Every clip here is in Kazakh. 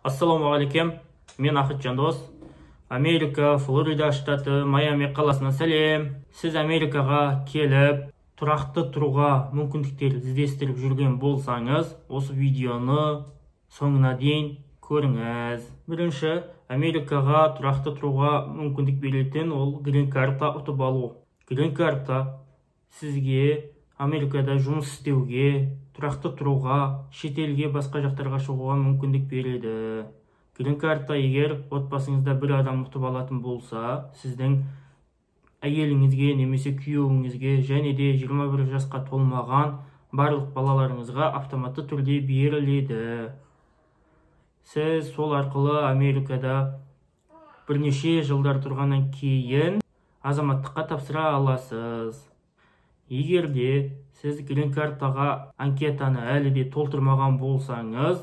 Ассалаумағалейкум, мен Ахыт Жандос. Америка, Флорида штаты, Майами қаласынан сәлем. Сіз Америкаға келіп, тұрақты тұруға мүмкіндіктер іздестіріп жүрген болсаңыз, осы видеоны соңына дейін көріңіз. Бірінші, Америкаға тұрақты тұруға мүмкіндік беретін ол грин карта ұтып алу. Грин карта сізге Америкада жұмыс істеуге, тұрақты тұруға, шетелге, басқа жақтарға шығуға мүмкіндік береді. Грин карта егер отбасыңызда бір адам ұтып алатын болса, сіздің әйеліңізге немесе күйеуіңізге және де 21 жасқа толмаған барлық балаларыңызға автоматты түрде беріледі. Сіз сол арқылы Америкада бірнеше жылдар тұрғаннан кейін азаматтыққа тапсыра аласыз. Егер де сіз грин картаға анкетаны әлі де толтырмаған болсаңыз,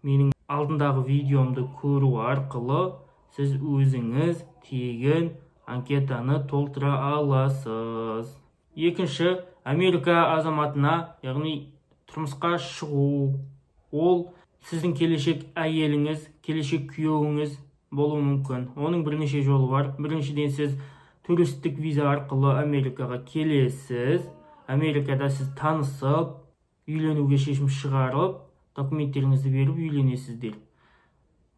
менің алдындағы видеомды көру арқылы сіз өзіңіз тегін анкетаны толтыра аласыз. Екінші, Америка азаматына, яғни тұрмысқа шығу, ол сіздің келешек әйеліңіз, келешек күйеуіңіз болуы мүмкін. Оның бірнеше жолы бар. Біріншіден, сіз туристік виза арқылы Америкаға келесіз. Америкада сіз танысып, үйленуге шешім шығарып, документтеріңізді беріп үйленесіздер.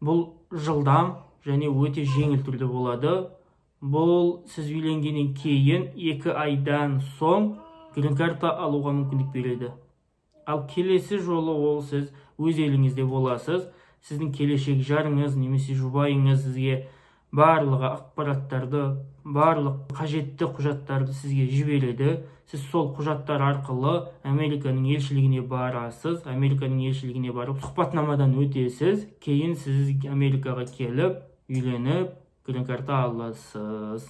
Бұл жылдам және өте жеңіл түрде болады. Бұл сіз үйленгеннен кейін 2 айдан соң грин карта алуға мүмкіндік береді. Ал келесі жолы ол сіз өз еліңізде боласыз. Сіздің келешек жарыңыз немесе жұбайыңыз сізге барлығы ақпараттарды, барлық қажетті құжаттарды сізге жібереді. Сіз сол құжаттар арқылы Американың елшілігіне барасыз. Американың елшілігіне барып сұхбатнамадан өтесіз. Кейін сіз Америкаға келіп, үйленіп, грин карта аласыз.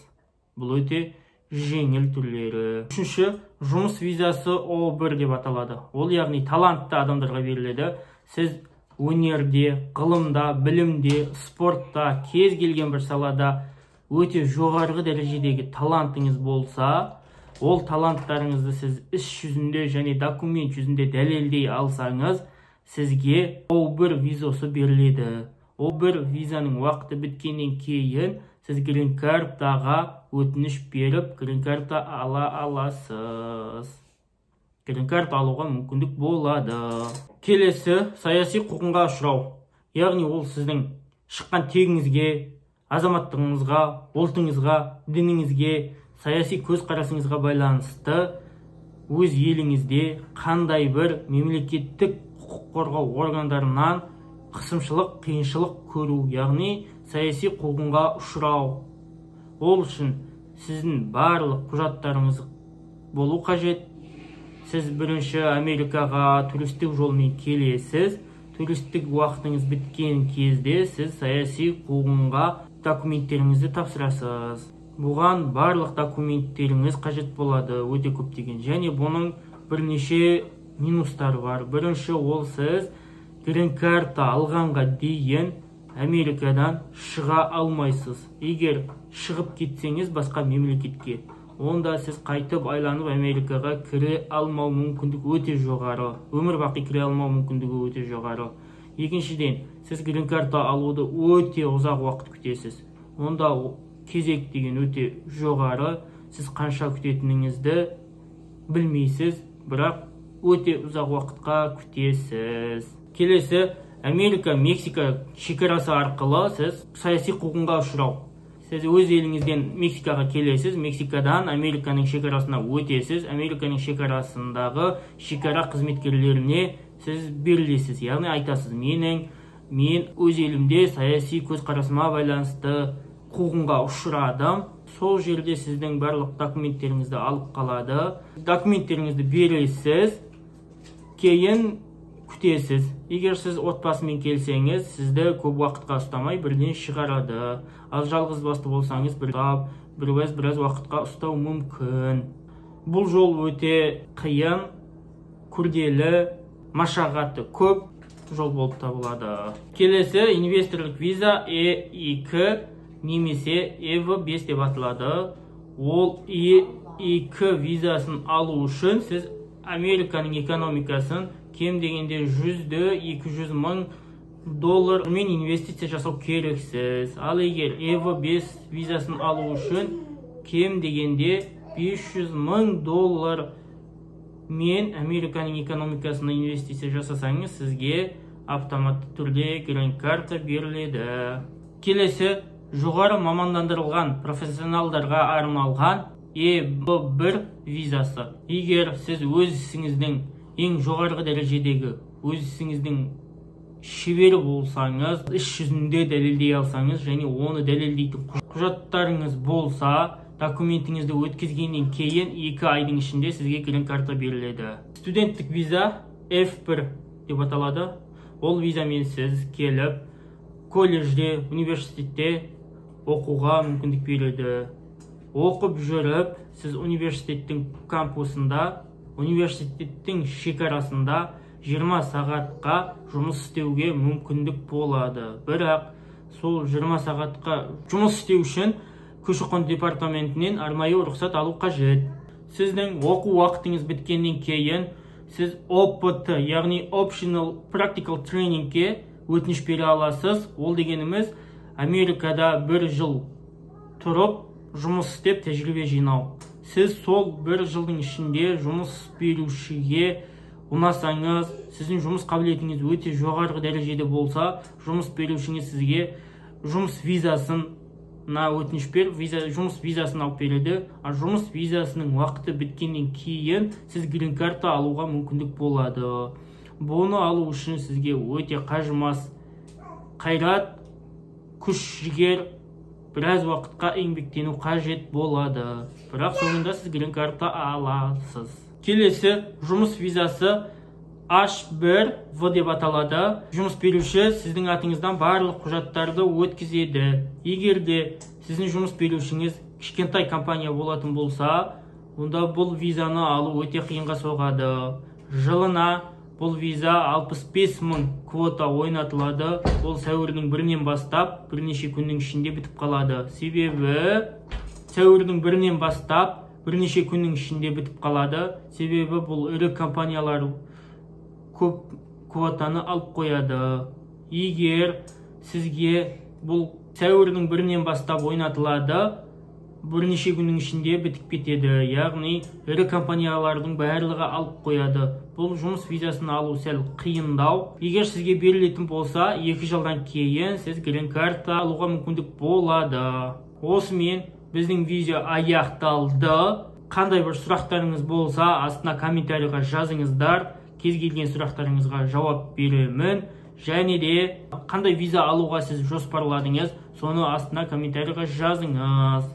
Бұл өте жеңіл түрлері. Үшінші, жұмыс визасы О1 деп аталады. Ол яғни талантты адамдарға беріледі. Сіз өнерде, ғылымда, білімде, спортта, кез келген бір салада өте жоғарғы дәрежедегі талантыңыз болса, ол таланттарыңызды сіз іс жүзінде және документ жүзінде дәлелдей алсаңыз, сізге О1 визасы беріледі. О1 визаның уақыты біткеннен кейін сіз грин картаға өтініш беріп, грин карта ала аласыз. Грин карта алуға мүмкіндік болады. Келесі, саяси қуғынға ұшырау. Яғни ол сіздің шыққан тегіңізге, азаматтығыңызға, ұлтыңызға, дініңізге, саяси көзқарасыңызға байланысты өз еліңізде қандай бір мемлекеттік құқық қорғау органдарынан қысымшылық, қиыншылық көру, яғни саяси қуғынға ұшырау. Ол үшін сіздің барлық құжаттарыңыз болу қажет. Сіз бірінші Америкаға туристік жолмен келесіз. Туристік уақытыңыз біткен кезде сіз саяси қуғынға документтеріңізді тапсырасыз. Бұған барлық документтеріңіз қажет болады, өте көптеген. Және бұның бірнеше минустары бар. Бірінші, ол сіз грин карта алғанға дейін Америкадан шыға алмайсыз. Егер шығып кетсеңіз басқа мемлекетке, онда сіз қайтып айланып Америкаға кіре алмау мүмкіндігі өте жоғары. Өмір бақи кіре алмау мүмкіндігі өте жоғары. Екіншіден, сіз грин карта алуды өте ұзақ уақыт күтесіз. Онда кезек деген өте жоғары. Сіз қанша күтетініңізді білмейсіз, бірақ өте ұзақ уақытқа күтесіз. Келесі, Америка, Мексика шекарасы арқылы сіз саяси қуғынға ұшырау. Сіз өз еліңізден Мексикаға келесіз, Мексикадан Американың шекарасына өтесіз, Американың шекарасындағы шекара қызметкерлеріне сіз берілесіз. Яғни айтасыз, мен өз елімде саяси көзқарасыма байланысты қуғынға ұшырадым. Сол жерде сіздің барлық документтеріңізді алып қалады. Документтеріңізді бересіз, кейін күтесіз. Егер сіз отбасымен келсеңіз, сізді көп уақытқа ұстамай бірден шығарады. Ал жалғыз басты болсаңыз, біраз уақытқа ұстау мүмкін. Бұл жол өте қиын, күрделі, машақаты көп жол болып табылады. Келесі, инвесторлық виза Е2 немесе ЕВ5 деп аталады. Ол Е2 визасын алу үшін сіз Американың экономикасын кем дегенде 100-200 мың доллармен инвестиция жасау керексіз. Ал егер EB5 визасын алу үшін кем дегенде 500 мың доллар мен Американың экономикасына инвестиция жасасаңыз, сізге автоматты түрде грин-карта беріледі. Келесі жоғары мамандандырылған профессионалдарға арналған EB1 визасы. Егер сіз өз ісіңіздің ең жоғарғы дәрежедегі өз ісіңіздің шебері болсаңыз, іс жүзінде дәлелдей алсаңыз және оны дәлелдейтін құжаттарыңыз болса, документіңізді өткізгеннен кейін 2 айдың ішінде сізге грин-карта беріледі. Студенттік виза F1 деп аталады. Ол визамен сіз келіп колледжде, университетте оқуға мүмкіндік береді. Оқып жүріп, сіз университеттің кампусында, университеттің шекарасында 20 сағатқа жұмыс істеуге мүмкіндік болады. Бірақ сол 20 сағатқа жұмыс істеу үшін көші-қон департаментінен арнайы рұқсат алу қажет. Сіздің оқу уақытыңыз біткеннен кейін сіз ОПТ, яғни Optional Practical Training'ке өтініш бере аласыз. Ол дегеніміз Америкада бір жыл тұрып, жұмыс істеп, тәжірибе жинау. Сіз сол бір жылдың ішінде жұмыс берушіге ұнасаңыз, сіздің жұмыс қабілетіңіз өте жоғарғы дәрежеде болса, жұмыс берушіңіз сізге жұмыс визасына өтініш беріп, жұмыс визасын алып береді. Ал жұмыс визасының уақыты біткеннен кейін сіз грин-карта алуға мүмкіндік болады. Бұны алу үшін сізге өте қажымас қайрат, күш, жігер, біраз уақытқа еңбектену қажет болады. Бірақ соңында сіз грин-карта аласыз. Келесі жұмыс визасы H1V деп аталады. Жұмыс беруші сіздің атыңыздан барлық құжаттарды өткізеді. Егер де сіздің жұмыс берушіңіз кішкентай компания болатын болса, онда бұл визаны алу өте қиынға соғады. Жылына бұл виза 65 мың квота ойнатылады. Ол сәуірдің 1-інен бастап бірнеше күннің ішінде бітіп қалады. Себебі сәуірдің 1-інен бастап бірнеше күннің ішінде бітіп қалады. Себебі бұл ірі компаниялар көп квотаны алып қояды. Егер сізге бұл сәуірдің 1-інен бастап ойнатылады, бірнеше күннің ішінде бітіп кетеді. Яғни ірі компаниялардың барлығы алып қояды. Бұл жұмыс визасын алу сәл қиындау. Егер сізге берілетін болса, 2 жылдан кейін сіз грин-карта алуға мүмкіндік болады. Осымен біздің видео аяқталды. Қандай бір сұрақтарыңыз болса, астына комментарийға жазыңыздар. Кез келген сұрақтарыңызға жауап беремін. Және де қандай виза алуға сіз жоспарладыңыз, соны астына комментарийға жазыңыз.